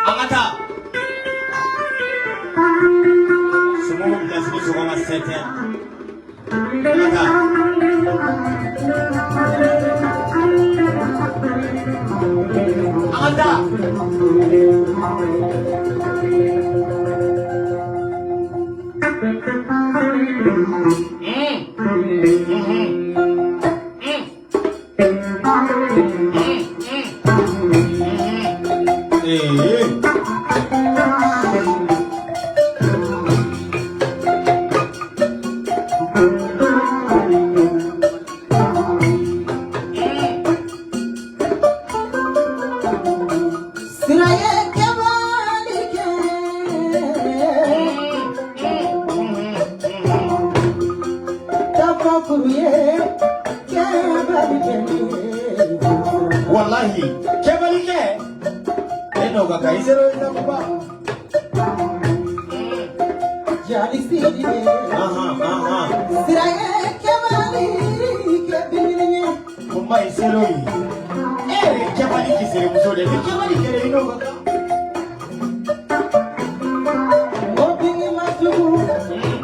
An ka taa. Sumu bila sini sɔgɔma 7 heures. An ka taa. An ka taa. Ee. Sira ye kɛbali kɛ. Tafakuru ye kɛbali kɛ. Wallahi, kɛbali kɛ. E n'o ka kan i sera o la kuba. Jali sidi ye. Ahan, ahan. Sira ye kɛbali kɛ bingini ye. Kunba i sera o ye. E yɛrɛ ye kɛbali kisɛrɛ muso de ye. Ni kɛbali kɛra i n'o ka kan. O bingi ma jugu,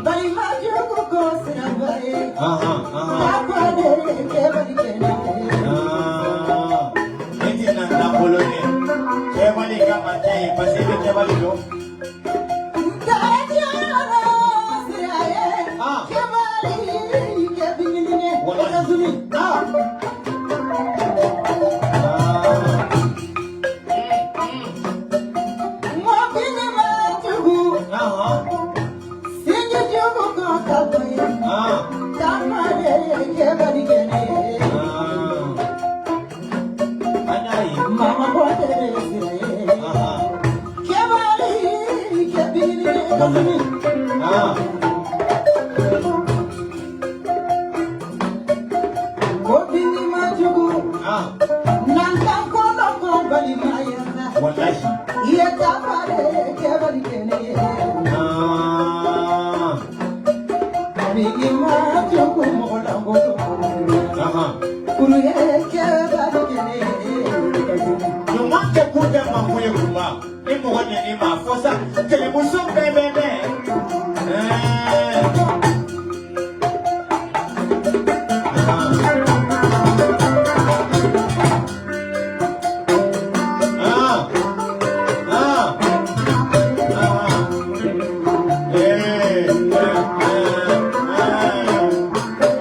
balima jugu ko siraba ye. Ahan, ahan. Tafade kɛbali kɛ. Ah, ne ti na lankolon ye. Kɛbali kan ka kɛ yen parce que e bɛ kɛbali dɔn. Ah. Wallahi. Ah. Ah. Ahan. Ah. Ah. An y'a ye. Ahan. Ah. Ah. Wallahi. Ah. Ahan. Ɲuman kɛ kun tɛ manko ye kunba. Ni mɔgɔ ɲɛn'i ma a fɔ sa kɛlɛmuso bɛɛ bɛ bɛn. Ɛɛ. Ah. Ah. Ah. Eh, eh, eh, eh.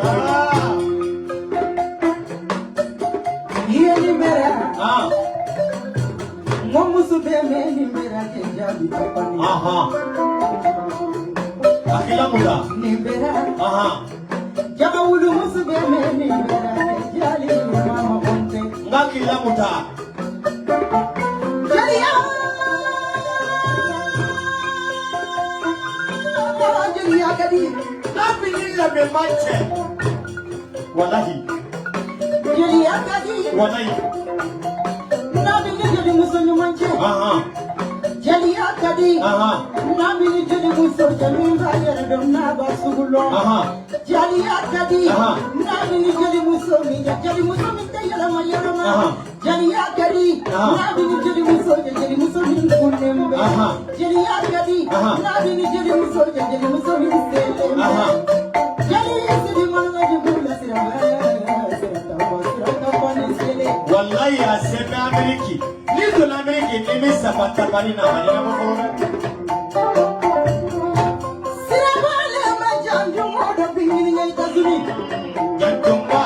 Ah. Ah. Ahan. Akila muda. Ahan. N ka k'i lamuta. N'a bɛ n'i labɛn man cɛ. Walahi. Walahi. Ahan. Ahan. Ahan. Jaliya ka di, Ahan. n'a bɛ ni jelimuso min ye, jelimuso min tɛ yɛlɛma yɛlɛma. Ahan. Jeliya ka di, Ahan. n'a bɛ ni jelimuso ye, jelimuso min kunnen bɛ. Ahan. Jeliya ka di, Ahan. n'a bɛ ni jelimuso ye, jelimuso min selen bɛ. Ahan. Jeli sidi mana jugu la sira bɛ, sira tɛ bɔ, sira tɛ bɔ ni selen. Wallahi a sen bɛ Ameriki. N'i donna Ameriki n'i bɛ saba tabali na a ma ɲɛnabɔ fɔlɔ dɛ. Sirabale ma janjo dɔ bi ɲini ɲɛ États-Unis. Janjonba.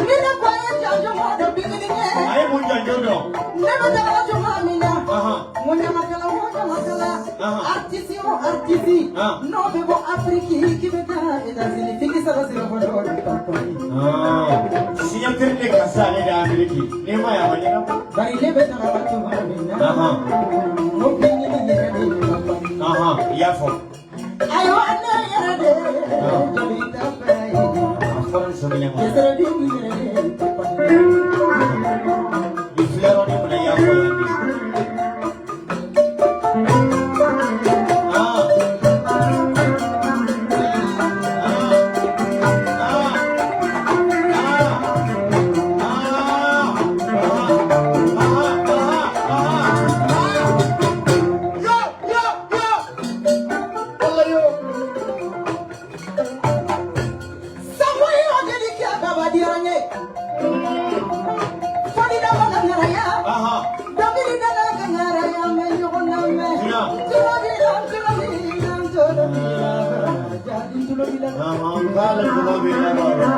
Ni ne ko a ye janjo dɔ bi ɲini ɲɛ. A ye mun janjo dɔn? Ne bɛ taga tuma min na. Ahan. N ko ɲamakala o ɲamakala, Ahan. artiste o artiste, Ah. n'o bɛ bɔ Afiriki k'i bɛ taa États-Unis f'i k'i sara sira fɔ dɔ de ka kɔni. Ah. Signature de ka se ale de Ameriki. N'i ma ye a ma ɲɛnabɔ. Bari ne bɛ taga tuma min na, Ahan. n ko bingini yɛrɛ de ye ka kɔni. Ahan. I y'a fɔ. Ayiwa ne yɛrɛ de joli ta fɛ ye. A fɔra ni sɔmina ma. Cɛsɛrɛden yɛrɛ de ye ka kɔni. I filɛ yɔrɔ min na i y'a fɔ yan de. Ah. Ah. Ah. Ah. Ah. Ah. Ah. Ah. K'ale tɔgɔ b'i la kɔrɔ.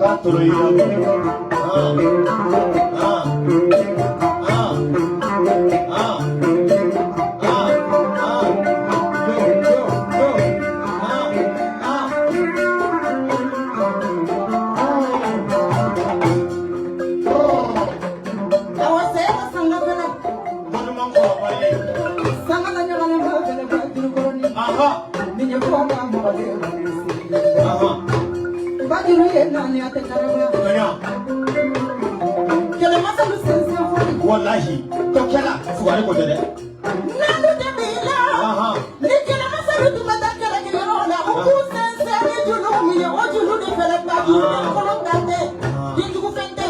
K'a toro y'i la. Ah ah ah ah ah ah. Yo yo yo. Ah ah. Awa sɛ sanga fɛnɛ. Ko duman kɔrɔba ye. Sanga la ɲagalen b'a fɛnɛ ba jurukɔrɔni. Aha. Ni ɲɛ fɔ ka mɔgɔ de Aha. Bajuru ye naani a tɛ karaba. Tɔɲɔ. Kɛlɛmasalu sensen fɔli. Walahi. Ko kɛla fugari ko tɛ dɛ. N'olu tɛ b'i la. Aha. Ni kɛlɛmasalu tun bɛ taa kɛlɛkɛyɔrɔ la, u k'u sɛnsɛn ni julu min ye, o julu de fɛnɛ bajuru den kolon ta tɛ. Denjugu fɛn tɛ.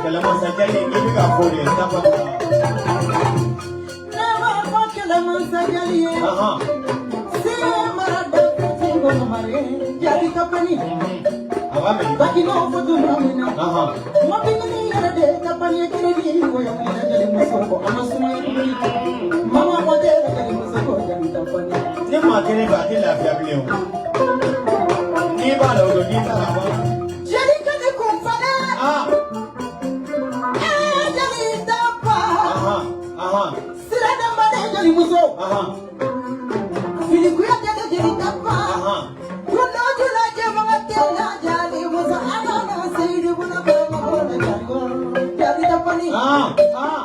Kɛlɛmasajɛ ni i bɛ ka fɔ de dafa. Ne b'a fɔ kɛlɛmasajɛli ye. Aha. Se mara da fɛn kɔnɔ mare. Jali kapani. A b'a mɛn. Bakino fɔ tuma min na. Aha. Mɔbili yɛrɛ de kapani ye kelen ni wɔyɔ wulila jelimuso kɔ a ma sumaya tuguni. Mama ko tɛ jelimuso kɔ jali tapani. Ni maa kelen bɛ a tɛ lafiya bilen o. N'i b'a la o don n'i t'a la a b'a. Jeli ka di kun fana. Ah. Ee jeli tapa. Aha. Aha. Sira dama de jelimuso. Aha. Fili kuyate de jeli tapa. Aha. Kundo jula jɛmaga tɛ la jelimuso. A kana seyidu buna bama ko la jeli ko. Jeli tapani. Ah. Ah.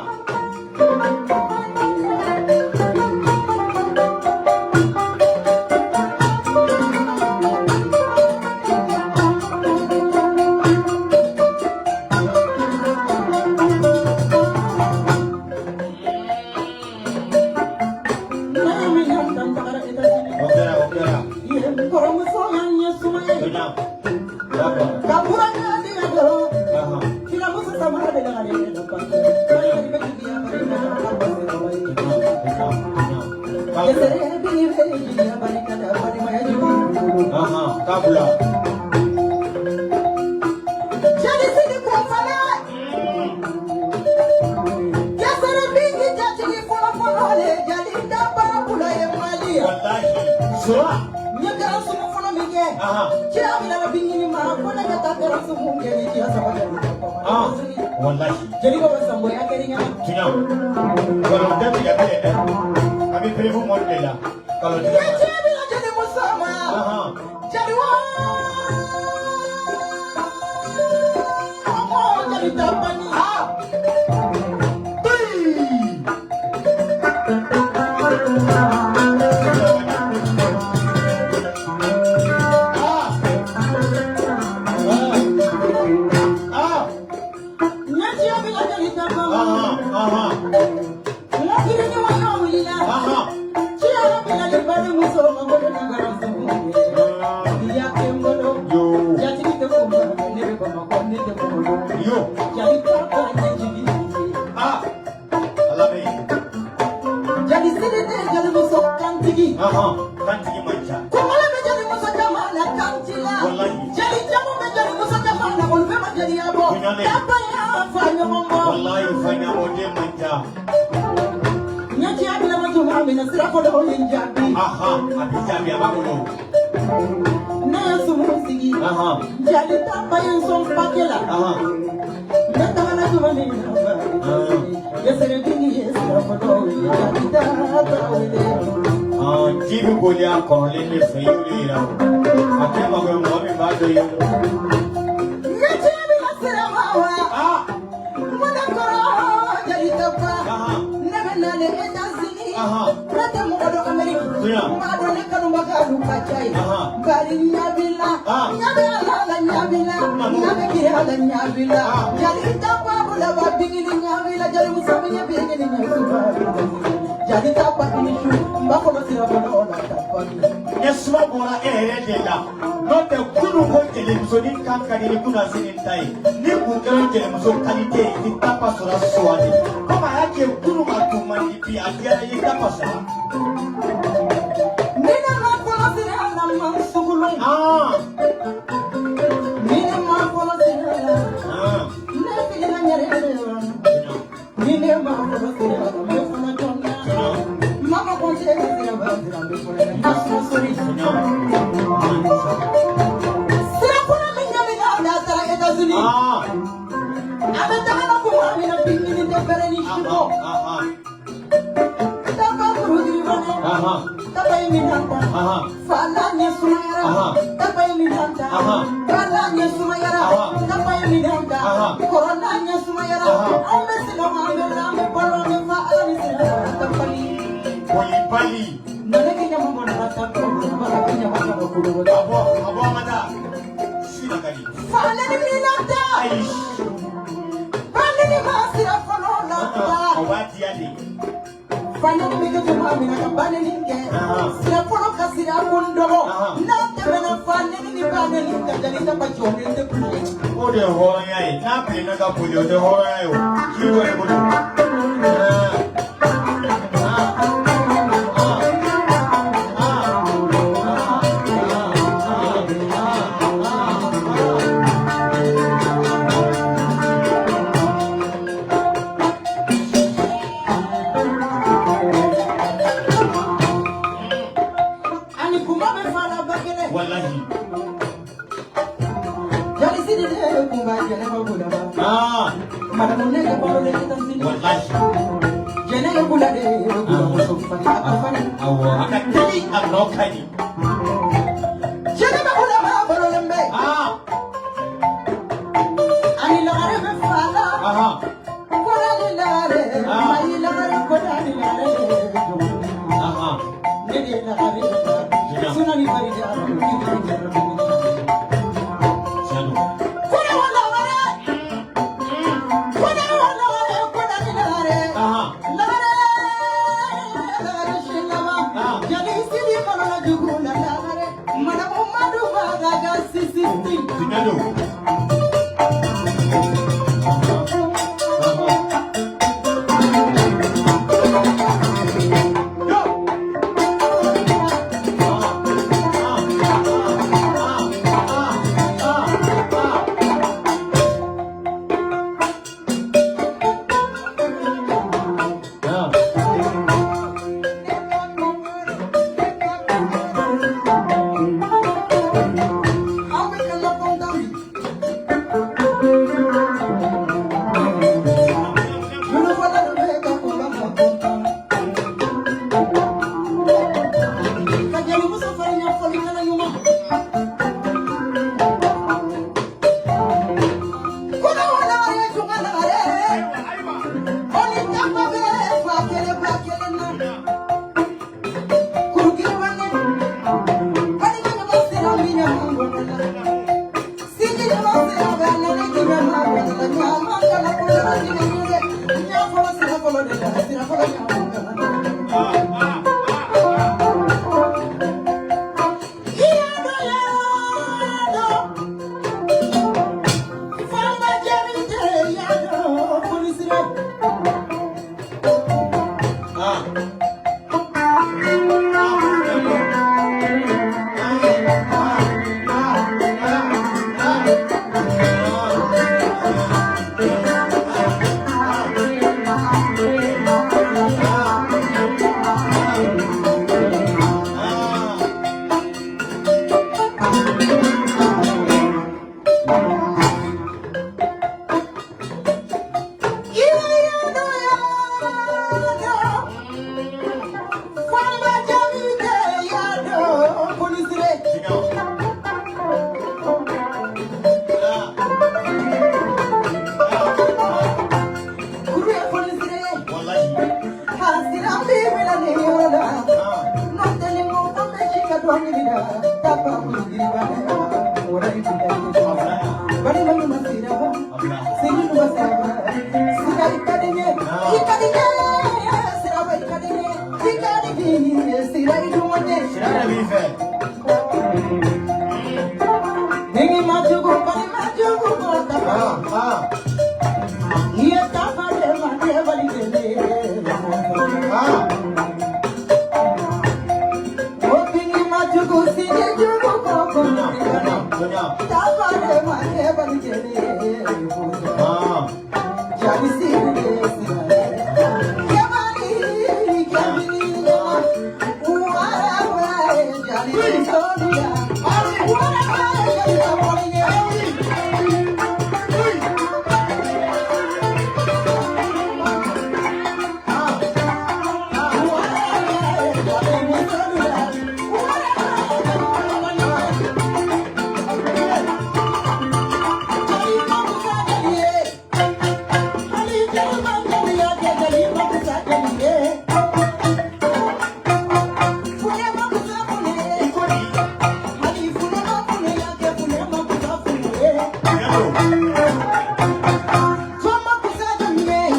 N'a min y'an dan tagara États-Unis. O kɛra o kɛra. Yen kɔrɔmuso y'an ɲɛ sumaya ye. Tɔɲɔ. D'accord. Ka burankɛ di ka dɔrɔn. Aha. Filamuso samara de la ka ne la ba. Bari bɛ jigiya bari ka da ba se ka wari. Tɔɲɔ. Tɔɲɔ. Tɔɲɔ. K'a bila. Gesere bini bɛ jigiya bari ka da balimaya jugu. Aha. K'a bila. Jeli sigi kun fana. Gesere bingi jatigi fɔlɔ fɔlɔ le jali da bara kula ye Mali ya. Walahi. Sura. N ye garan sumu fɔlɔ min kɛ. Aha. Cɛ bila la bingini ma ko ne ka taa garan sumu kɛ ni diya saba jali da kɔma. Ah. Walahi. Jeli baba Sambo ya kɛr'i ɲɛna. Tɔɲɔ. Kalon tɛ tigɛ bilen dɛ. A bɛ perewu mɔni de la. Kalon N tigɛ. ye cɛ bila jeli muso ma. Aha. Jeli wa. Ọmọ jeli tabani. Ah. Hey. Ah. Ah. Ah. N ye cɛ bila jeli tabani. Aha. Aha. N ko kiri ni wa yɔrɔ wulila. Aha. Cɛ yɛrɛ bila le bari muso ma ko ne ka garan sumu kɛ. I y'a kɛ n bolo. Yo. Jatigi tɛ ko ma ne bɛ Bamakɔ ne tɛ Bamakɔ. Yo. Jali ta ka ɲɛ jigi. Ah. Ala bɛ yen. Jali sidi tɛ jelimuso kantigi. Aha. Kantigi man ca. Kɔngɔlen bɛ jelimuso jama la kanti la. Walahi. Jeli jamu bɛ jelimuso jama la olu bɛɛ ma jeliya bɔ. Kuɲalen. Daba y'a fa ɲɔgɔn bɔ. Walahi faɲabɔden man ca. Ɲɛci a bila ma tuma min na sira fɔlɔ ye n jaabi. Aha. A bɛ jaabi a b'a bolo. Ne ye sumu sigi. Aha. Jali taba ye n sɔn pake la. Aha. Ne tagala tuma min na fa. Gesere bini ye sira fɔlɔ ye jali taba wele. Ah, ji bɛ boli a kɔrɔlen de fɛ i y'o de yira o. A tɛ mago ye mɔgɔ min b'a dɔn i ye. Ɲɛci a bila sira ma wa. Ah. Mana kɔrɔ jali taba. Aha. Ne bɛ nalen États-Unis. Aha. Ne tɛ mɔgɔ dɔn Amérique. Tiɲɛ. N b'a dɔn ne kanubaga du ka ca ye. Aha. Bari ɲɛ b'i la. Ah. Ɲɛ bɛ Ala la ɲɛ b'i la. Naamu. Ɲɛ bɛ kira la ɲɛ b'i la. Ah. Jali taba bula ba bingini ɲɛ b'i la. Jali muso min ɲɛ bingini ɲɛ suba. Jali taba i ni su. N b'a kɔnɔ sira fɔlɔ la taba. Ɲɛsuma bɔra e yɛrɛ de la. N'o tɛ kunun ko jelimusonin kan ka di ni kunnasini ta ye. Ni kun kɛra jelimuso qualité ye i tɛ tapa sɔrɔ suwani. Komi a y'a kɛ kunun a tun man di bi a diyara i ye tapa sɔrɔ. Ni ne ma fɔlɔ sira la man sugulon. Ah. Ni ne ma fɔlɔ sira la. Ah. Ne filila n yɛrɛ de la. Ni ne ma fɔlɔ sira la n bɛ fɔlɔ jɔn na. Mama ko cɛ sira ba sira n bɛ fɔlɔ la. mina bingini tɛ bɛrɛ ni si bɔ. Tapa kurugiribane. Tapa ye minɛn ta. Fala ɲɛ sumayara. Tapa ye minɛn ta. Fala ɲɛ sumayara. Tapa ye minɛn ta. Kɔrɔla ɲɛ sumayara. Anw bɛ sinɔgɔ, an bɛ la, an bɛ balo, an bɛ fa Ala ni sira tapali. Bolibali. Nana kɛ ɲama bɔnna ka taa kolo bala kɛ ɲama bɔnna kolo bala. A bɔ, a bɔ an ka taa. Su in na ka di. Fala ni minɛn ta. Ayi. Fala ni ma sira fɔlɔ la ta. O b'a diya de. Fana ni bɛ kɛ tuma min na ka banni kɛ. Sira fɔlɔ ka sira kun dɔgɔ. N'a tɛmɛna faneni ni baneni ka jali tapa jɔlen tɛ kun ye. O de ye hɔrɔnya ye. N'a bilenna ka boli, o tɛ hɔrɔnya ye o. K'i yɛrɛ bolo. Ani kuma bɛ fa la ba kelen. Walahi. Jali sidi de kunba jɛnɛba bulaba. Madamu ne ka balo de ka sini. Walahi. Jɛnɛ bula de bula muso fani a ka fani. Awɔ, a ka teli, a nɔ ka ɲi. Jɛnɛba bulaba balolen bɛ. Ani lagare bɛ fa la. Koda ni lagare. Mayi lagare koda ni lagare. Ne de ye lagare ta. Suna ni farida. Tiɲɛ don. Koda wa lagare. Koda wa lagare koda ni lagare. Lagare lagare silama. Jali sidi kɔnɔna jugu la lagare. Madamu madu bagaga sisi. Tiɲɛ don. An bɛ kɛ lakɔntan bi. Wolofɔla dɔ bɛ ka kunba ma kɔntan. Ka jelimuso fara ɲɛfɔlikɛla ɲuman. Koda wa lagare junga lagare. Oni tapa bɛ fa kelen ba kelen na. Kurukiri wange. Balima ɲuman sera min ɲama bɔnna la. Sinji ɲuman sera bɛ nana jumɛn ma bɔnna la. Ɲama kala kolo jigin ɲuge. Ɲa fɔlɔ sira fɔlɔ de la. Sira fɔlɔ ɲama kala. Yado yado. Fama jaabi tɛ yado polisire. Yado yado. Fama jaabi tɛ yado polisire. Kuru ye polisire ye. Walahi. Hasira b'i bila nin yɔrɔ la. N'o tɛ ni ko an bɛ si ka dɔnkili da. Tapa kurukiri ba wala i tun tɛ. Balima ɲuman sira ba. Sigi ɲuman sira ba. Sira i ka di n ye. I ka di n ye. Siraba i ka di n ye. I ka di n ye. Sira i dun ye. Sira yɛrɛ b'i fɛ. Ni ma jugu balima jugu kɔ tapa. I ye tapa de ma kɛ bali kelen. O bingi ma jugu sinji jugu kɔ Dunya, kɔnɔ. dunya. Tapa de ma kɛ bali kelen. Jali siri de siri.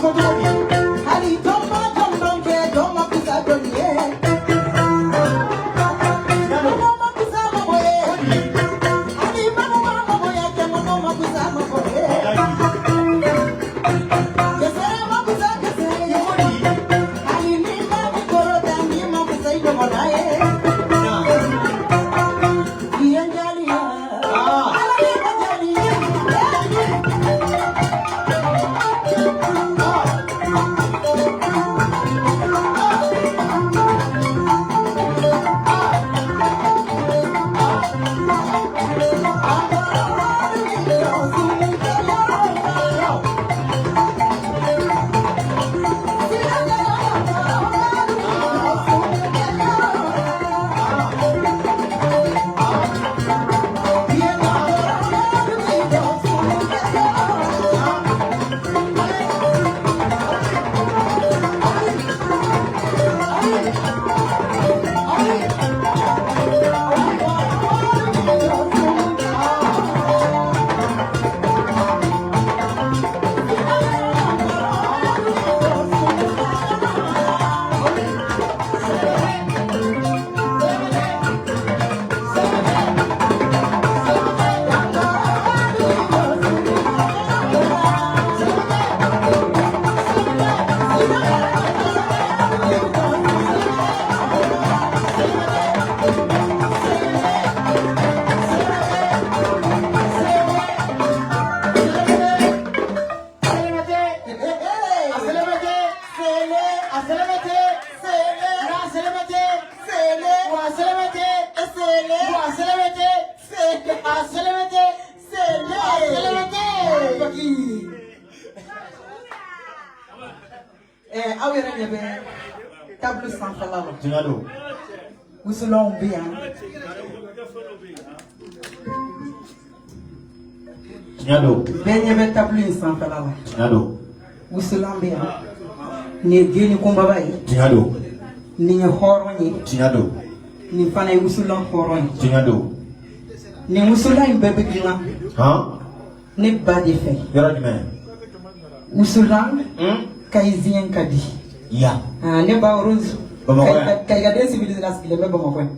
I ko cogo di? Hali jɔn ma jɔn dɔn kɛ, jɔn ma fisa jɔn ye. Mɔgɔ ma fisa mɔgɔ ye. Hali mɔgɔ ma mɔgɔ ya kɛ, mɔgɔ ma fisa mɔgɔ ye. Gesere ma fisa gesere ye. Hali ni ma mi kɔrɔ da, ni ma fisa i ɲɔgɔnna ye. I ye jaliya. Ala de ka jaliya. Aw yɛrɛ ɲɛ bɛ table sanfɛla la. Tiɲɛ don. Wusulanw bɛ yan. Tiɲɛ don. Bɛɛ ɲɛ bɛ table in sanfɛla la. Tiɲɛ don. Wusulan bɛ yan. Nin ye geni kunbaba ye. Tiɲɛ don. Nin ye hɔrɔn ye. Tiɲɛ don. Nin fana ye wusulan hɔrɔn ye. Tiɲɛ don. Nin wusulan in bɛɛ bɛ dilan ne ba de fɛ. Yɔrɔ jumɛn? Wusulan kayiziyɛn ka di. Ya. Ne ba Rose. Bamakɔ yan. Kayikaden civilisé la sigilen bɛ Bamakɔ yan.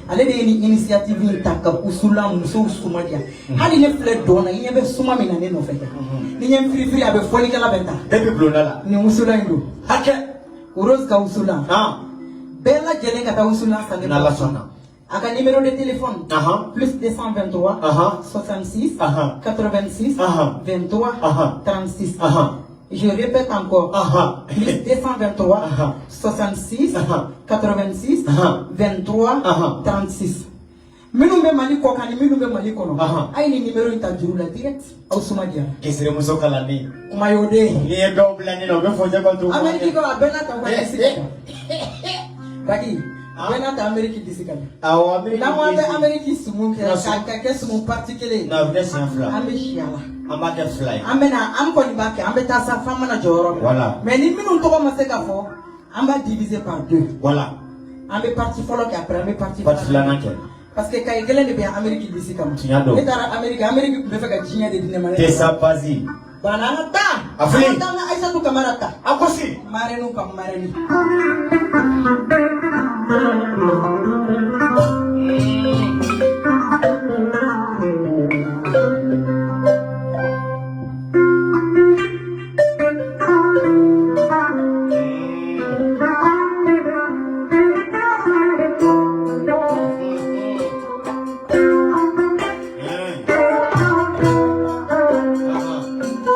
Ale de ye nin initiative in ta ka wusulan musow suma diya. Hali ne filɛ dɔn na, i ɲɛ bɛ suma min na ne nɔfɛ. Ni n ye n firifiri a bɛ fɔlikɛla bɛ ta. Depuis bulonda la. Nin wusulan in don. Hakɛ. Rose ka wusulan. Bɛɛ lajɛlen ka taa wusulan san ne ba. N'Ala sɔnna. A ka numéro de téléphone. Plus 223. 66. 86. 23. 36. Je répète encore. Plus 223. 66. 86. 23. 36. Minnu bɛ Mali kɔ kan ni minnu bɛ Mali kɔnɔ. A ye nin numéro in ta juru la direct. Aw suma diyara. Geseremuso kalanden. Kuma y'o de ye. N'i ye dɔw bila nin na, u bɛ fɔ ka to. Amérique kɔnɔ a bɛɛ n'a ta u ka disi ka kan. Baki, bɛɛ n'a ta Amérique disi ka kan. Awɔ, Amérique. N'an ko an bɛ Amérique sumu kɛ k'a kɛ sumu parti kelen ye. Na, o bɛ kɛ siɲɛ fila. An bɛ si a la. An b'a kɛ fila ye. An bɛ na, an kɔni b'a kɛ, an bɛ taa sa f'an mana jɔ yɔrɔ min. Voilà. Mais ni minnu tɔgɔ ma se ka fɔ, an b'a diviser par deux. Voilà. An bɛ parti fɔlɔ kɛ, après an bɛ parti filanan kɛ. Parce que kaye kelen de bɛ yan Amérique disi kama. Tiɲɛ don. Ne taara Amérique, Amérique tun bɛ fɛ ka diɲɛ de di ne ma. Tesa Bazi. Bana an ka taa. A fili. An ka taa an ka Aïssatou Kamara ta. A gosi. Marraine ka marraine.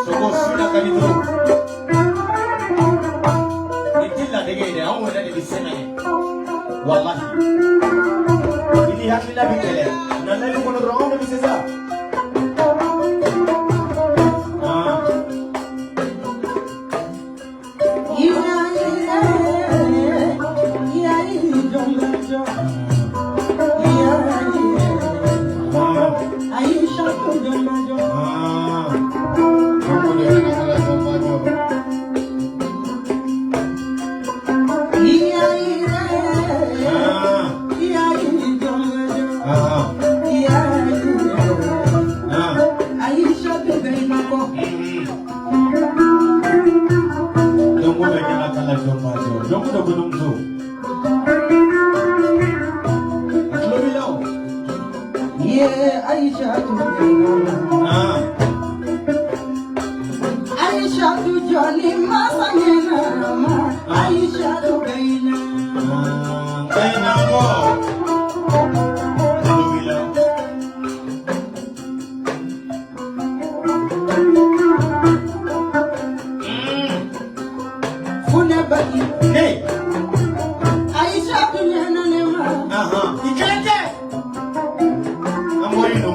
Sogo suna ka di trop. Nin ti ladege ye dɛ, anw yɛrɛ de bɛ se n'a ye. Walahi. I ni hakilina bɛ kɛlɛ. Na layidu kɔnɔ dɔrɔn anw de bɛ se sa. Aisha tu jɔni masa ɲɛna ma Aisha tu bɛyina. Gainango. Alhamdulillah. Funɛ baki. Ne. Aisha tu ɲɛna ne ma. Ahan. I kelen tɛ. An bɔra yen nɔ.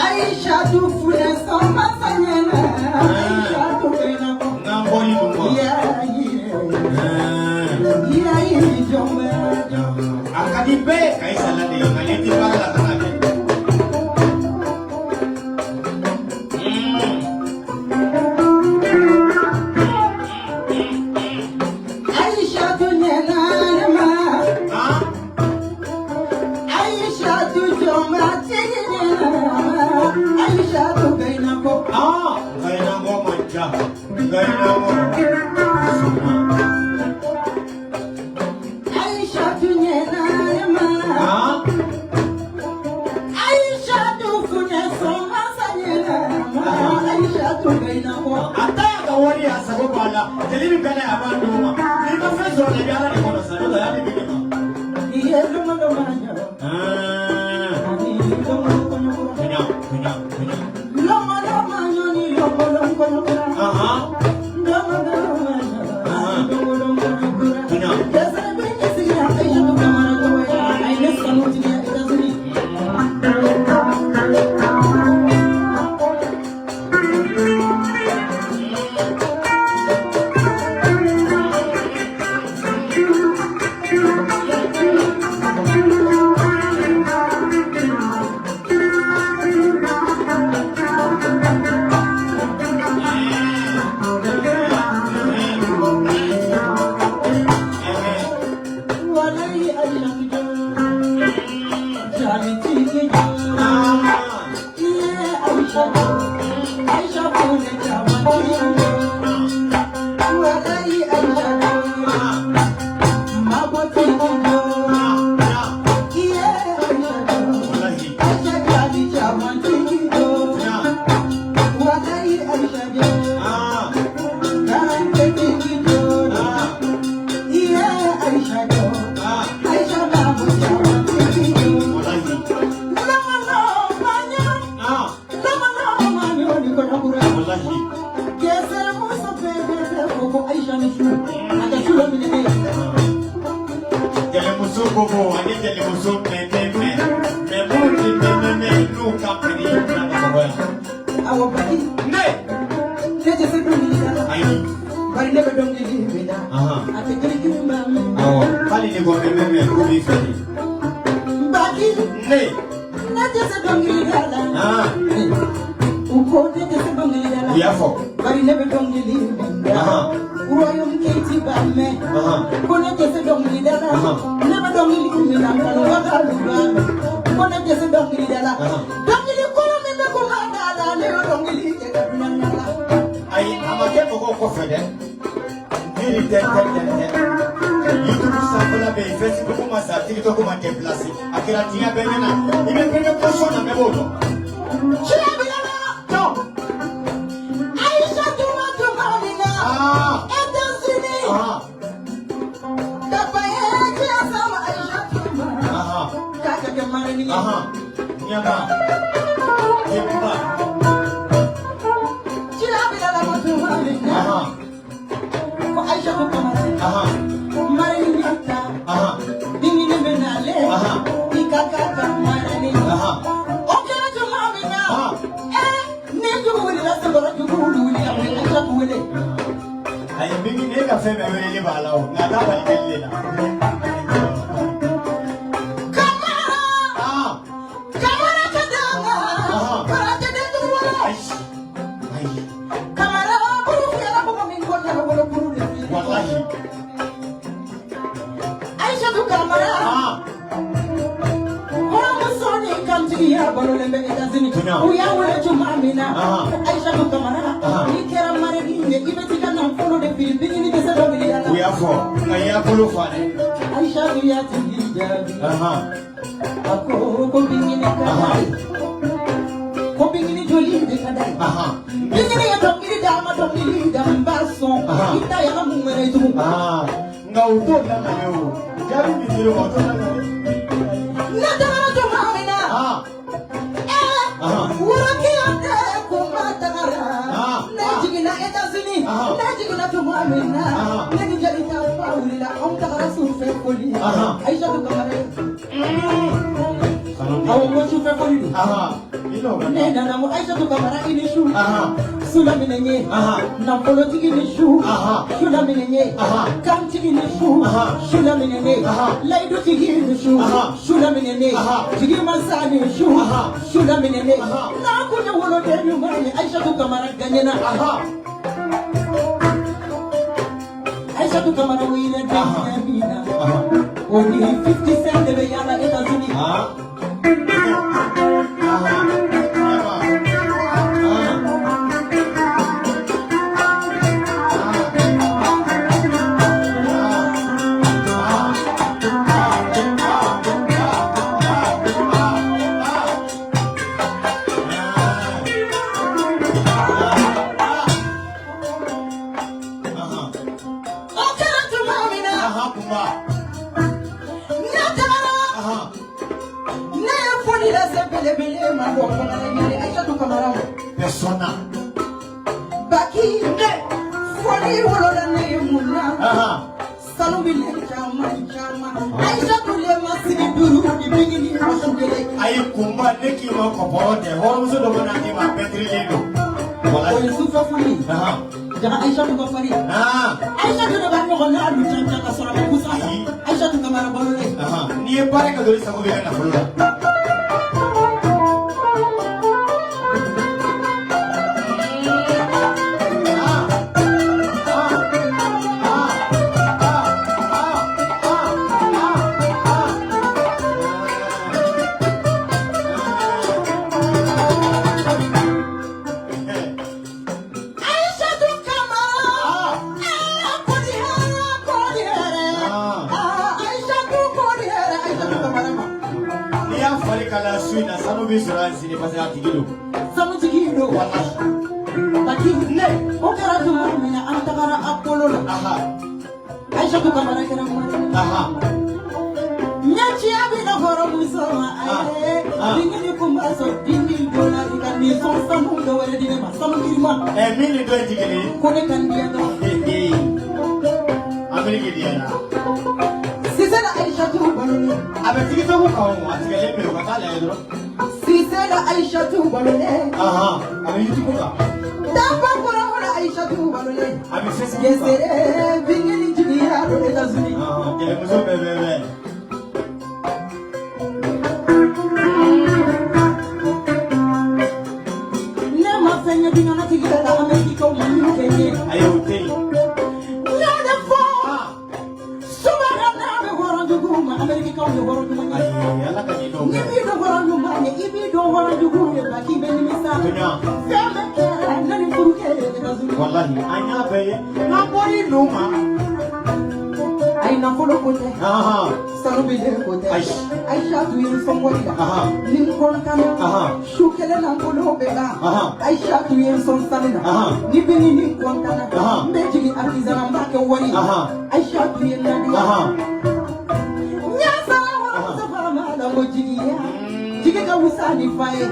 Aisha tu funɛ sɔn masa ɲɛna. Aisha tu bɛyina kɔ. N'an bɔra yen nɔ. Ya yire. Ya yire jɔnbɛ. A ka di bɛɛ ye ka i sala de ye nka n'i tɛ baara la kana kɛ. Aisha tu ɲɛna ne ma. Han? Aisha tu jɔnbɛ tigi ɲɛna ma. Aisha tu bɛyina kɔ. Ah, Gainango man ca. Gainango. Suma. Aisha tu ɲɛna ne ma. Han? Aisha tu funɛ sɔn masa ɲɛna ma. Aisha tu bɛyina kɔ. A ta y'a ka wari ye a sago b'a la. Jeli min ka d'a ye a b'a d'o ma. N'i ma fɛn sɔrɔ a la i bɛ Ala de kɔnɔ sa n'o tɛ hali bi ne ma. Iye lɔmɔ lɔmɔ ɲɔ. Ah. Ani lɔmɔ kɔɲɔkura. Tunya, tunya, tunya. Lɔmɔ lɔmɔ ɲɔ ni lɔmɔ lɔmɔ kɔɲɔkura. Ahan. Lɔmɔ lɔmɔ ɲɔ. Lɔmɔ lɔmɔ kɔɲɔkura. Tunya. Dɛsɛ bɛ ne sigi yan Aisha tu kamara tɔgɔ ye. A ye ne sanu tigiya États-Unis. Walayi Aisha tu jɔ. Jali tigi jɔ. Ah. Iye Aisha jɔ. Aisha funɛ caman tigi jɔ. Walayi Aisha jɔ. Ah. Mabɔ tigi jɔ. Ah. Ah. Iye Aisha jɔ. Wallahi. Aisha jali caman tigi jɔ. Tunya. Walayi Aisha jɔ. Ah. Karante tigi jɔ. Ah. Iye Aisha jɔ. Ah. Aisha mabɔ caman tigi jɔ. Wallahi. Lama lama ɲɔ. Ah. Lama lama ɲɔ ni kɔɲɔkura. Wallahi. Kɛsɛrɛ muso bɛɛ bɛ fɔ ko Aisha ni su. A tɛ su la minɛ ne ye. Jelimuso kogo ani jelimuso mɛmɛmɛ mɛ minnu ti mɛmɛmɛ n'u ka piri na Bamakɔ yan. Awɔ baki. Ne. Ne tɛ se dɔnkili da la. Ayi. Bari ne bɛ dɔnkili min da. Ahan. A tɛ kirikiri maa mɛn. Awɔ. Hali ni ko mɛmɛmɛ k'u b'i fɛ de. Baki. Ne. Ne tɛ se dɔnkili da la. Ah. U ko ne tɛ se dɔnkili da la. U y'a fɔ. Bari ne bɛ dɔnkili min da. Ahan. Royaume Keïti b'a mɛn. Ahan. Ko ne tɛ se dɔnkili da la. Ahan. Ne bɛ dɔnkili min da kanubagaw b'a mɛn. Ko ne tɛ se dɔnkili da la. Ahan. Dɔnkili kɔrɔ min bɛ kuma da la ne bɛ dɔnkili kɛ ka dunan da la. Ayi a ma kɛ mɔgɔw kɔfɛ dɛ. Ni tɛ tɛ tɛ tɛ. YouTube sanfɛla bɛ yen, Facebook ma sa, TikTok ma déplacé. A kɛra diɲɛ bɛɛ ɲɛna. I bɛ premier position na bɛɛ b'o dɔn. Tiɲɛ bɛ na. Non. Aisha tuma tuma min na. Ah. États-Unis. Ah. Kapa ye diɲɛ sama Aisha tuma. Ah. K'a ka kɛ marraine ye. Ah. Ɲama. Denba. Tiɲɛ bɛ na ko tuma min na. Ah. Ko Aisha ko Kamara. Ah. Marraine ya ta. Ah. Bingini bɛ nalen. Ahan. I ka k'a ka marraine ye. Ah. O kɛra tuma min na. Ah. Ni jugu wulila senkɔrɔ jugu wulila u ye Aisha wele. Ayi mingi ne ka fɛn bɛɛ weleli b'a la o nka a t'a bali deli de la. Kamara. Ah. Kamara ka danga. Ahan. Karate den dugu wolo. Ayi. Ayi. Kamara buru fiyɛra mɔgɔ min ko ɲɛna wolo buru de fiyɛ. Wallahi. Aisha tu Kamara. Ah. Kɔrɔmuso ni kantigiya balolen bɛ États-Unis. Tiɲɛ. U y'a wele tuma min na. Ahan. Ko Aisha tu Kamara. Ahan. N'i kɛra marraine ye i bɛ t'i ka nafolo de fili bingini tɛ se dɔnkili da la. U y'a fɔ nka i y'a bolo fa dɛ. Aisha tu y'a tigi jaabi. Ahan. A ko ko bingini ka d'a ye. Ko bingini joli de ka d'a ye. Ahan. Bingini ye dɔnkili da, a ma dɔnkili da, n b'a sɔn. I ta yala mun wɛrɛ ye tugun? Nka u t'o lamɛn o. Jaabi min dir'u ma, u t'o lamɛn. Ne tagara tuma min na, worokiya tɛ kunba tagara. Ne jiginna États-Unis, ne jiginna tuma min na, ne ni jeli ta fa wulila, anw tagara sufɛ foli. Aïssatou Kamara. Awɔ, ko sufɛ foli don. Ne nana ko Aïssatou Kamara i ni su. Su laminɛ n ye. Nafolotigi ni su. Su laminɛ n ye. Kantigi ni su. Su laminɛ n ye. Layidutigi ni su. Su laminɛ n ye. Jigi masa ni su. Su laminɛ n ye. N'a kun ye woloden ɲuman ye, Aïssatou Kamara gagnena. Aïssatou Kamara wele den min na, o ni 50 Cent de bɛ yaala États-Unis. O kɛra tuma min na, ne tagara, ne ye foli lase belebele ma bɔ kɔnɔna ɲani Aïssatou Kamara ma. Persona. Baki ne foli wolola ne ye mun na? Sanu bilen caman caman. Aïssatou le ma sigi duuru ni bingini muso kelen. Ayi kunba, ne k'i ma kɔpɔrɔ tɛ, hɔrɔnmuso dɔ mana d'i ma, a pɛntirilen don. O ye sufɛ foli ye. Jaga Aïssatou ka fari. Aïssatou de b'a ɲɔgɔn n'a lu can ka sɔrɔ a ma kusa. Aïssatou Kamara balolen. N'i ye baara kɛ dɔrɔn, i sago bɛ kɛ nafolo la. Aïssatou Kamara. Kodi hɛrɛ, kodi hɛrɛ. Aïssatou kodi hɛrɛ, Aïssatou Kamara ma. N'i y'a fali k'a la su in na, sanu bɛ sɔrɔ yan sini parce que a tigi don. Sanutigi don. Walahi. Baki ne o kɛra tuma min na, an tagara Apollo la. Aïssatou Kamara kɛra mɔgɔ ye. Ɲɛciya bɛ na hɔrɔnmuso ma. Ayi, bingini kun b'a sɔrɔ 10 000 dollars, i ka nin sɔn sanu dɔ wɛrɛ di ne ma, sanu girima. Ɛ, min ni dɔ in ti kelen ye. Ko ne ka n diya dɔrɔn. Ameriki di yan na. Sise la Aïssatou balolen. A bɛ TikTok kan o, a tigɛlen bɛ yen, o ka taa lajɛ dɔrɔn. Sise la Aïssatou balolen. A bɛ YouTube kan. Danfa kɔrɔ la Aïssatou balolen. A bɛ Facebook kan. Gesere bingini jigiya don États-Unis. Kɛlɛmuso bɛɛ bɛ bɛ. Ne ma fɛn ye diɲɛlatigɛ la, Amérique ma min kɛ n ye. Ayi, o tɛ yen. N y'o de fɔ. Subaga n'a bɛ hɔrɔn jugu ma, Amérique ye hɔrɔn ɲuman ye. Ayi, Ala ka nin dɔw Ni kɛ. b'i dɔn hɔrɔn ɲuman ye, i b'i dɔn hɔrɔn jugu ye, Baki bɛ nimisa. Toɲa. Fɛn bɛɛ kɛra ne ni furu kɛ États-Unis. Walahi, an y'a bɛɛ ye. N'an bɔr'i nu ma. Ayi, nafolo ko tɛ. Sanu bilen ko tɛ. Ayi. Aïssatou ye n sɔn wari la. Ni n kɔntana, su kelen na n bolo bɛ ban. Aïssatou ye n sɔn sanu na. Ni bingini kɔntana, n bɛ jigin artisanat, n b'a kɛ wari ye. Aïssatou ye n ladiya. Ɲasa waramuso fara la ko jigiya. Jigi ka wusa ni fa ye.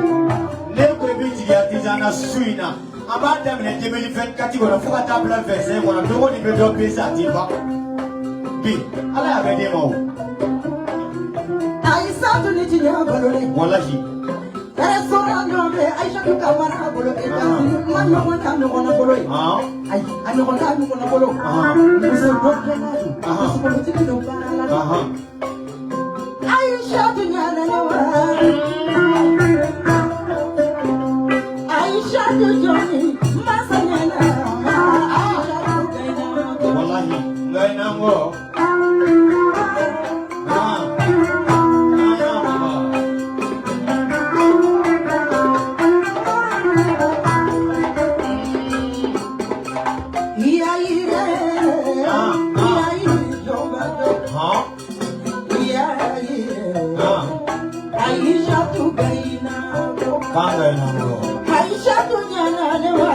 Ne ko i bɛ jigin artisanat su in na, an b'a daminɛ 2024 kɔnɔ fo ka taa bila 25 kɔnɔ, don o don bɛ dɔ bese, a ti ban. Bi Ala y'a bɛɛ d'e ma o. Aïssatou ni tiɲɛ balolen. Walahi. Restaurant dɔ bɛ Aïssatou Kamara bolo États-Unis, ma ɲɔgɔn ta ɲɔgɔnna bolo ye. Ayi, a ɲɔgɔn t'a ɲɔgɔnna bolo. Muso dɔ kɛla don. Musokolotigi don, baara la don. Aïssatou ɲana ne wa. Aïssatou jɔnni masa ɲana. Aïssatou gɛnna. Walahi, nka i n'an kɔ. Baba. Iya yire, iya yire jɔnbato. Iya yire. Aïssatou gɛnna. K'an ka i n'an kɔ. Aïssatou ɲana ne wa.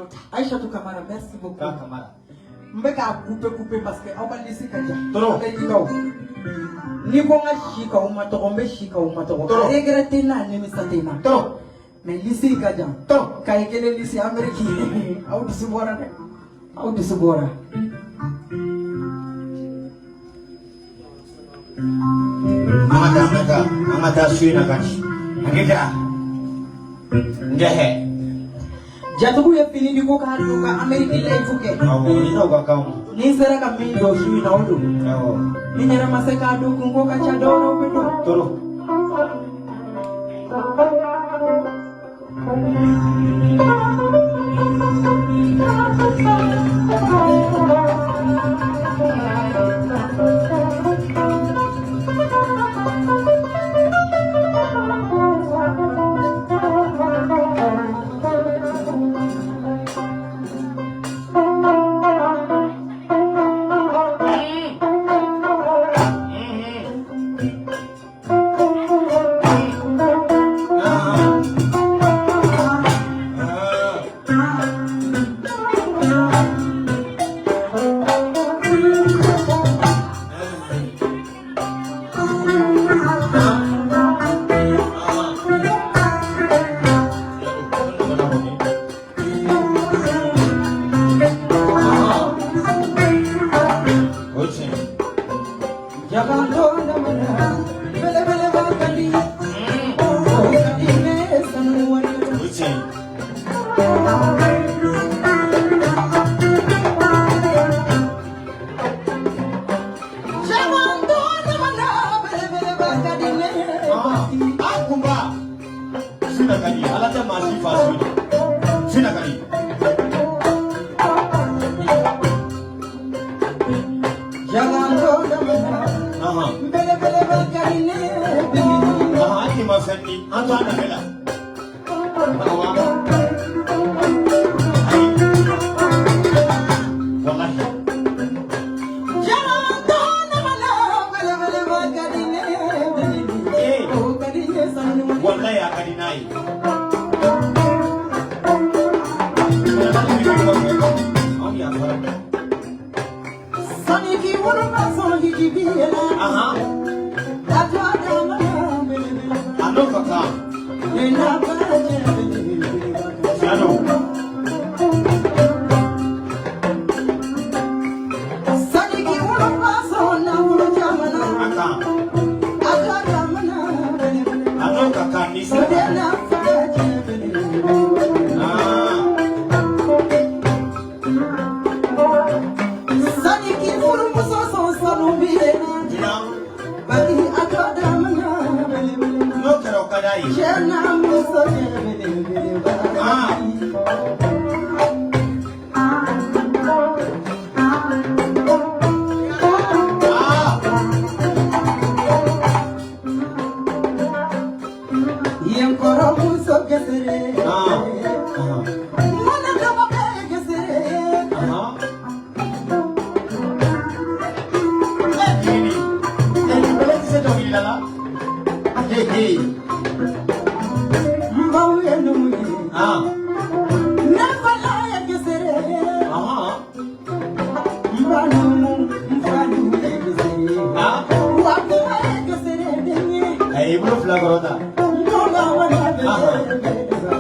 Jalo ta. Aïchatou Kamara, merci beaucoup. K'a Kamara. N bɛ k'a couper couper parce que aw ka liste ka jan. Trop. Amérique-kaw. N'i ko n ka si k'aw ma tɔgɔ, n bɛ si k'aw ma tɔgɔ. Trop. Regret tɛ n na, nimisa tɛ n na. Trop. Mais liste ka jan. Trop. Kaye kelen liste Amérique. Aw dusu bɔra dɛ. Aw dusu bɔra. An ka taa, an ka taa, an ka taa su in na ka ci. Hakɛ njɛhɛ. Jatigiw ye fini di ko k'a don ka Amérique live kɛ. Awɔ, i n'o ka kan. Ni n sera ka min jɔ su in na, o don. Awɔ. Ni n yɛrɛ ma se k'a don, kunko ka ca, dɔwɛrɛw bɛ don. Trop. O ye tiɲɛ ye. Jabanto damana, belebeleba ka di. O ka di ne sanu wari. O ye tiɲɛ ye. Jabanto damana, belebeleba ka di ne. Ah, kunba. Su na ka di, Ala tɛ maa si fa su in na. Su na ka di. Jabanto damana, belebeleba ka di ne. An t'i ma fɛn di, an to an danbe la. Awɔ. Ayi. Walahi. Jabanto damana, belebeleba ka di ne. Ee. O ka di ne sanu wari. Walahi a ka di n'a ye. Anw yafara. Sani k'i woloba sɔn k'i bi yɛlɛ. A to a damana, belebeleba. A n'o ka kan. Ne n'a ba cɛ belebeleba. Tiɲɛ don. Sani k'i woloba sɔn nafolo caman na. A kan. A to a damana, belebeleba. A n'o ka kan ni O sera. de n'a fa cɛ belebeleba. Sani k'i furumuso sɔn sanu b'i yɛlɛ. Tiɲɛ. Bari a to a damana, belebeleba. N'o kɛra o ka d'a ye. Cɛ n'a muso cɛ belebeleba. Yen kɔrɔmuso gesere. Mana dɔgɔkɛ gesere. Jini. Nin bɛɛ tɛ se dɔnkili da la. He he. N baw ye numu ye. Ne fana ye gesere. N ba numu, n fa numu ye gesere. Wa kuma ye gesere den ye. A y'i bolo fila kɔrɔta. N donna wala belebeleba.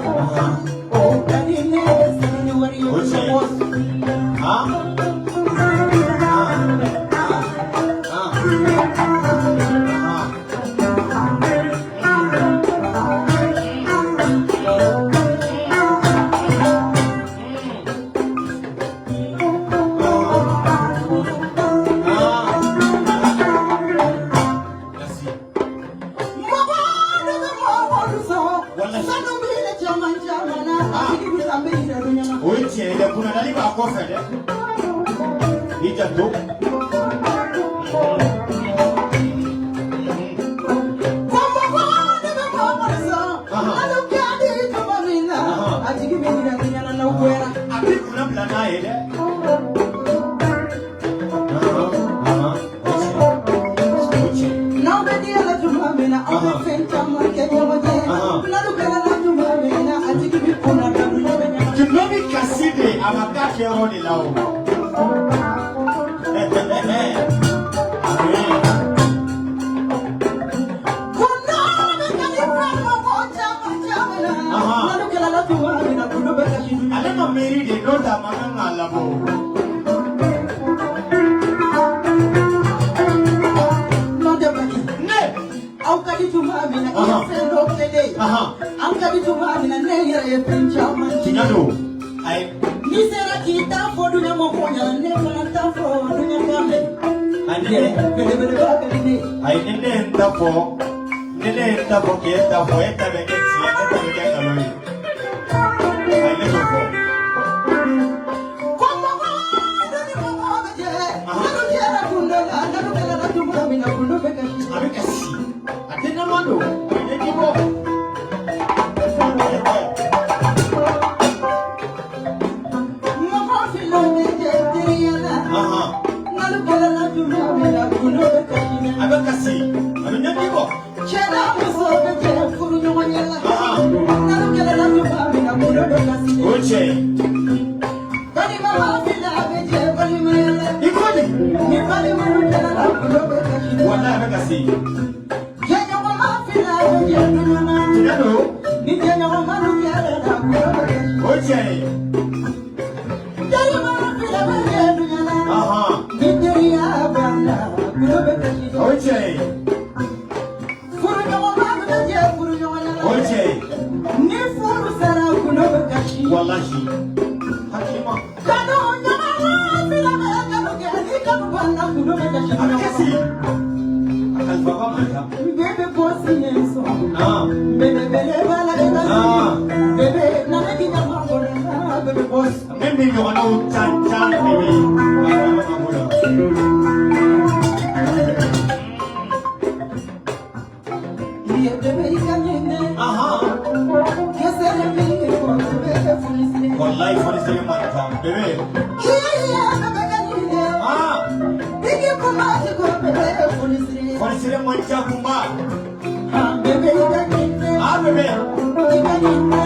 O ka di ne ye sanu ni wari ye. O tiɲɛ ye. Merci. Mɔgɔ dɔ bɛ mɔgɔ sɔn. Walahi. Sanu b'i la caman caman na. A tigi bɛ san bɛ yira dɔ ɲɛna. O ye tiɲɛ ye dɛ, kunnadali b'a kɔfɛ dɛ. I janto. Ko mɔgɔ dɔ bɛ mɔgɔ sɔn. N'ale kɛ di tuma min na. A tigi bɛ yira dɔ ɲɛna n'aw bɔra. A b'i kunna bila n'a ye dɛ. O tiɲɛ. O tiɲɛ. N'aw bɛ diya la tuma min na, aw bɛ fɛn caman kɛ ɲɔgɔn ye. N'alu kɛlɛ la tuma min na, a tigi bɛ kunna da dɔ ɲɛna. Tuma bɛ kasi de. A ma k'a kɛyɔrɔ de la o. Ale ma miiri de n'o tɛ a ma kan k'a labɔ. Ne. Aw ka di tuma min na i ye fɛn dɔ kɛ ne ye. An ka di tuma min na ne yɛrɛ ye fɛn caman ci. Tiɲɛ don. Ayi. N'i sera k'i ta fɔ duɲa mɔgɔw ɲɛna ne fana ta fɔ duɲa kan mɛn. Ani Belebeleba ka di ne ye. Ayi, ni ne ye n ta fɔ, ni ne ye n ta fɔ k'e ta fɔ, e ta bɛ kɛ tiɲɛ, ne ta bɛ kɛ nkalon ye. Ayi, ne t'o fɔ. Ko mɔgɔ dɔ ni mɔgɔ bɛ jɛ. N'olu jɛra kun dɔ la, n'olu kɛlɛla tuma min na, gundo bɛ kasi. A bɛ kasi. A tɛ nama don. A bɛ ɲɛji bɔ. Mɔgɔ fila bɛ jɛ teriya la. N'olu kɛlɛla tuma min na, gundo bɛ kasi. A bɛ kasi. A bɛ ɲɛji bɔ. Cɛ n'a muso bɛ jɛ furu ɲɔgɔn ɲɛ la. N'olu kɛlɛla tuma min na, gundo bɛ kasi. O ye tiɲɛ ye. Balima fila bɛ jɛ balimaya la. I ko di? Ni balimaw kɛlɛla, gundo bɛ kasi. Walayi a bɛ kasi. Jɛɲɔgɔnma fila bɛ jɛ dunan na. Tiɲɛ don. Ni jɛɲɔgɔnmaw kɛlɛla, gundo bɛ kasi. O ye tiɲɛ ye. Terima fila bɛ jɛ dunan na. Ni teriya banna, gundo bɛ kasi. O ye tiɲɛ ye. Furuɲɔgɔnma bɛ jɛ furuɲɔgɔnya la. O ye tiɲɛ ye. Ni furu sara, gundo bɛ kasi. Walahi. Hakilima. Kanu ɲɔgɔnma fila bɛ kanu kɛ, ni kanu banna, gundo bɛ kasi. A bɛ kasi. A kalifa ba man ca. Bébé bosi ye sɔn. Bébé bele bala ela. Bébé na ne ki ɲama bolo bébé bosi. Min bɛ ɲɔgɔnnaw can can de bɛ yen. A fana ma b'o la. I ye bébé i ka ɲinɛ. Kɛsɛrɛ min fɔ bébé fonisire. Walayi fonisire man ca. Bébé. I ye bébé ka ɲinɛ. Bigi kuma ti ko bébé fonisire. Fonisire man ca kunba. Bébé i ka ɲinɛ. Bébé. I ka ɲinɛ.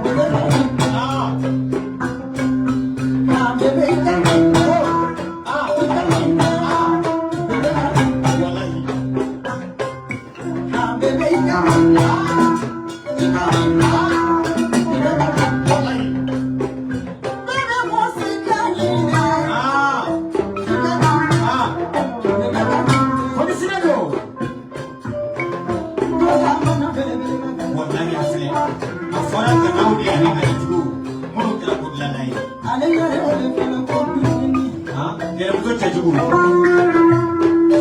Bébé ka ɲinɛ. Bébé i ka ɲinɛ. I ka ɲinɛ. Bébé ka ɲinɛ. Walahi. Bébé i ka ɲinɛ. I ka ɲinɛ. Bébé ka ɲinɛ. Walahi. Bébé bosi ka ɲinɛ. I ka ɲinɛ. Bébé ka ɲinɛ. Fonisire don. Dɔgɔ mana belebele ma. Walahi a filɛ. A fɔra ganaw de ani ganijuguw minnu kɛra ko dilanna ye. Ale yɛrɛ de fana ko dumuni. Yɛrɛmuso cɛjugu.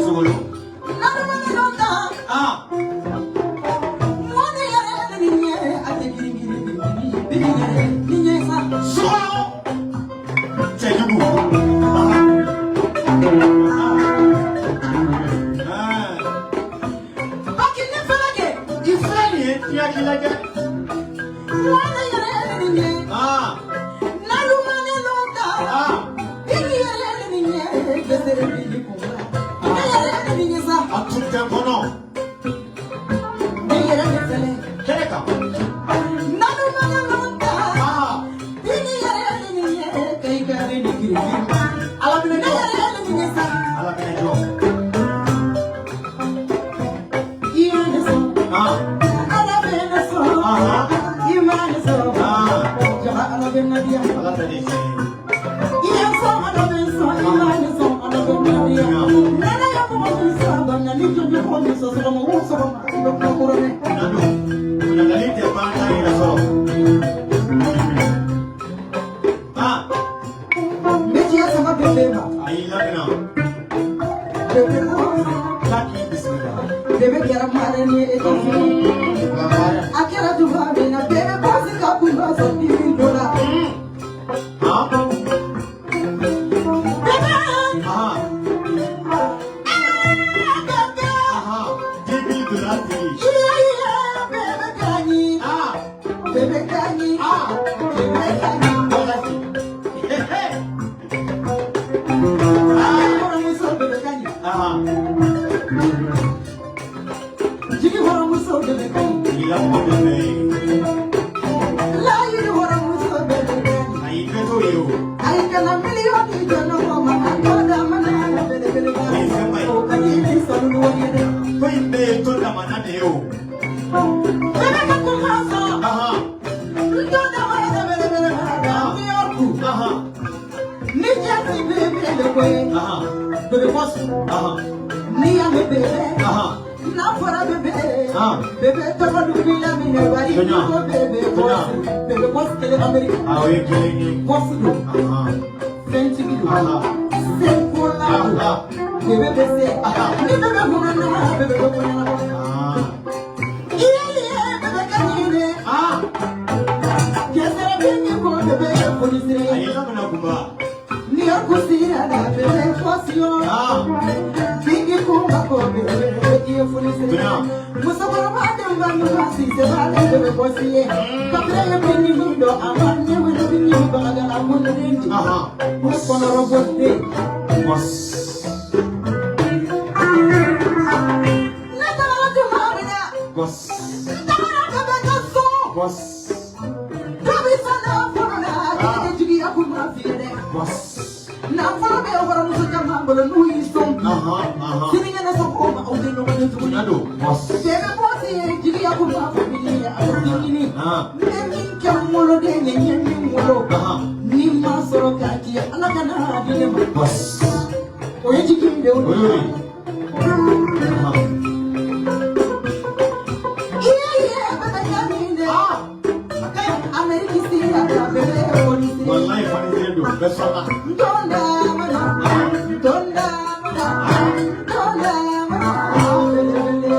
Sogolo. Nalumani dɔ ta. Mɔni yɛrɛ ni ɲɛ a tɛ girin girin bigi yɛrɛ ni ɲɛ sa. Sogolo. Cɛjugu. Baki ne fana kɛ. I filɛ nin ye diɲɛ k'i lajɛ. Mɔni yɛrɛ ni ɲɛ. Nalumani dɔ ta. Bigi yɛrɛ ni ɲɛ gbèsè bigi kunba. Ne yɛrɛ ni ɲɛ sa. A tun tɛ kɔnɔ. Ne yɛrɛ de fɛlɛ. Kɛnɛ kan. Nalumani dɔ ta. Bigi yɛrɛ ni ɲɛ kayi kari ni girin girin. Ala minɛ Ne jɔ. yɛrɛ ni ɲɛ sa. Ala minɛ jɔ. I ye ne sɔn. Ala bɛ ne sɔn. I ma ne sɔn. Jaga Ala bɛ na diya. Ala ta de ye tiɲɛ ye. I ye sɔn Ala bɛ sɔn. I ma ne sɔn Ala bɛ na diya. Nana ye mɔgɔ min sɔn banna ni joli mɔgɔ min sɔn sɔgɔma o sɔgɔma i bɛ kuma kɔrɔ mɛn. Na don. Ɲininkali tɛ ban t'a yɛrɛ sɔrɔ. N bɛ diɲɛ sama bébé ma. A y'i lamina. Bébé ko. K'a k'i bisimila. Bébé kɛra marraine ye États-Unis. A kɛra tuma min na bébé bosi ka kunba sɔrɔ dimi dɔ la. Bébé. Bébé. $10 000 tigi. Iye iye bébé kaɲi. Bébé kaɲi. Bébé kaɲi. Walahi. Ale kɔrɔmuso bébé kaɲi. Jigi hɔrɔnmuso bébé kaɲi. Tigilamɔgɔ bɛ fɛ yen. Layidu hɔrɔnmuso bébé kaɲi. Ayi, bɛɛ t'o fɛn de ye o. Bébé ka kuma sɔn. Ahan. N t'o da wɛrɛ belebele la New York. Ahan. Ni Chelsea bébé de ko ye. Ahan. Bébé boss. Ahan. N'i y'a mɛn bébé. Ahan. N'a fɔra bébé. Ah. Bébé tɔgɔ dun b'i la minɛ bari. Jɔnya. Ko bébé boss. Bébé boss kelen Amérique. Ah, o ye kelen ye. Boss don. Ahan. Fɛntigi don. Ahan. Senkola don. Ahan. Bébé bɛ se. Ahan. Ni bébé kunna na bébé bɛ ko ɲɛnabɔ. Ah. I ye bébé ka ɲi dɛ. Ah. Kɛsɛrɛ bɛ ko bébé ye polisire A ye. ye lamɛnna kunba. New York sira la bébé boss yo. Ah. Bingi kumba ko bébé i ye fonisire ye. Jɔnya. Musokɔrɔba denba ɲuman si se b'ale bébé boss ye. Kabila ye bingi min dɔn a ma ne wele bingi bagala mun den di. Ahan. Ne kɔnɔrɔbɔ den. Boss. Ne tagara tuma min na. Boss. N tagara bébé ka so. Boss. Dɔ bɛ sa nafolo la. Ah. I tɛ jigiya kun ma f'i ye dɛ. Boss. Nafolo bɛ waramuso caman bolo n'u y'i sɔn bi. Ahan. Ahan. Sinikɛnɛ sɔn o ma aw tɛ ɲɔgɔn ye tuguni. Tiɲɛ don. Boss. Bébé boss ye jigiya kun ma fɔ min ye a bɛ ɲini. Ah. N bɛ min kɛ n woloden ye n ye min wolo. Ahan. Ni n ma sɔrɔ k'a k'i ye Ala ka n'a di ne ma. Boss. O ye jigi de ye. O y'o ye. Ahan. I ye bébé ka min dɛ. Ah. A ka ɲi. Amérique sira la bébé policier. Walayi fani don. Bɛɛ sɔnna. Ntonda mana, ntonda mana, ntonda mana, belebele.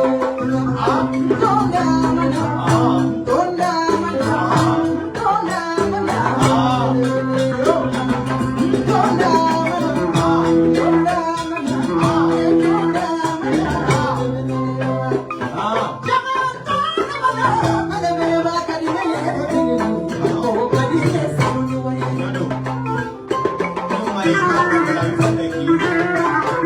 Ntonda mana, Ah. ntonda mana, ntonda mana, belebele. Ntonda mana, ntonda mana, ntonda mana, belebele. Ah. Jama ntonda mana, belebele ba ka di ne ye, o ka di ne sanu ni wari ye. Tiɲɛ don. Ne ma ye kuma bɛɛ la, i bɛ fɛn bɛɛ k'i ye. Ah.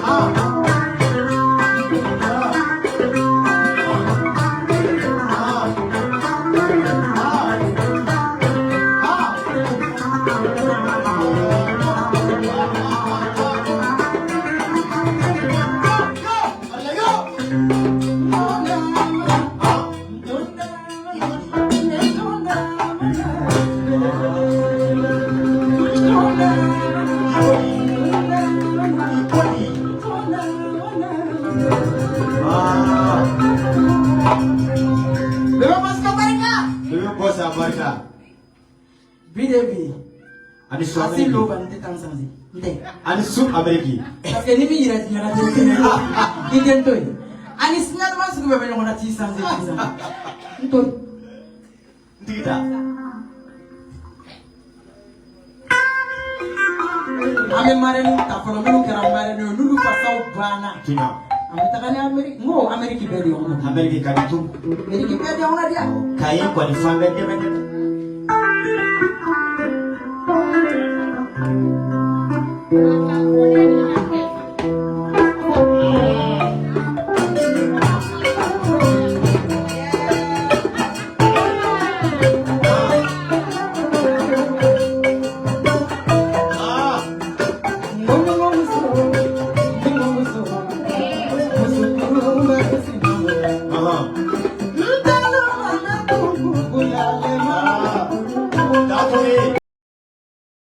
Ah. Ah. Ah. Ah. Go! Alla go! Ah. Ikoni. Ah. Bébé boss a barika. Bi de bi Ani su asi Amérique. loba n tɛ tan sanse n tɛ Ani su Amérique. parce que ni min yɛrɛ ɲɛna tɛ kɛnɛ i den to yen ani signalement sugu bɛɛ bɛ ɲɔgɔn na t'i sanse t'i sanse n to yen. N tigi ta. An bɛ marraine ta fɔlɔ minnu kɛra marraine ye n'olu fasaw banna Tiɲɛ. an bɛ taga ni Amérique n ko Amérique bɛɛ de y'anw na Amérique ka di tun. Amérique bɛɛ de y'anw na diya. Kaye kɔni fan bɛɛ dɛmɛ dɛ.